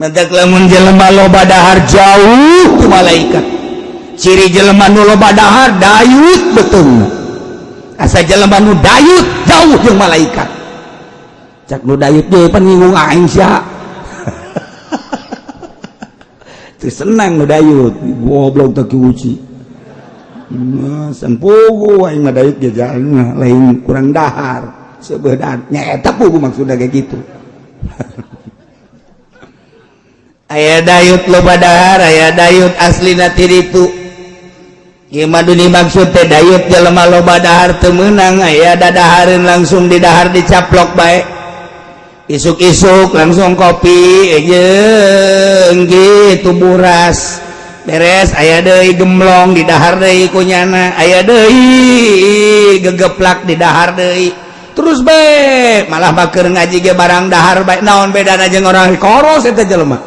Mentak lamun jelema loba dahar jauh ku malaikat. Ciri jelema nu loba dahar dayut betul. Asa jelema nu dayut jauh jeung malaikat. Cak nu dayut ge pan nyinggung aing sia. Teu senang nu dayut, goblok teh kiuci. Nah, sampugu aing mah dayut ge lain kurang dahar. Sebeudar nya eta pugu maksudna kayak gitu. Aya dayut loba dahar, aya dayut aslina ti ditu. Ieu mah dimaksud teh dayut jelema loba dahar teu meunang, aya dadahareun langsung di dahar dicaplok bae. Isuk-isuk langsung kopi jeung gitu buras. Beres aya deui gemlong di dahar deui kunyana, aya deui gegeplak di dahar deui. Terus bae malah bakeur ngaji ge barang dahar bae, naon bedana jeung orang koros eta jelema.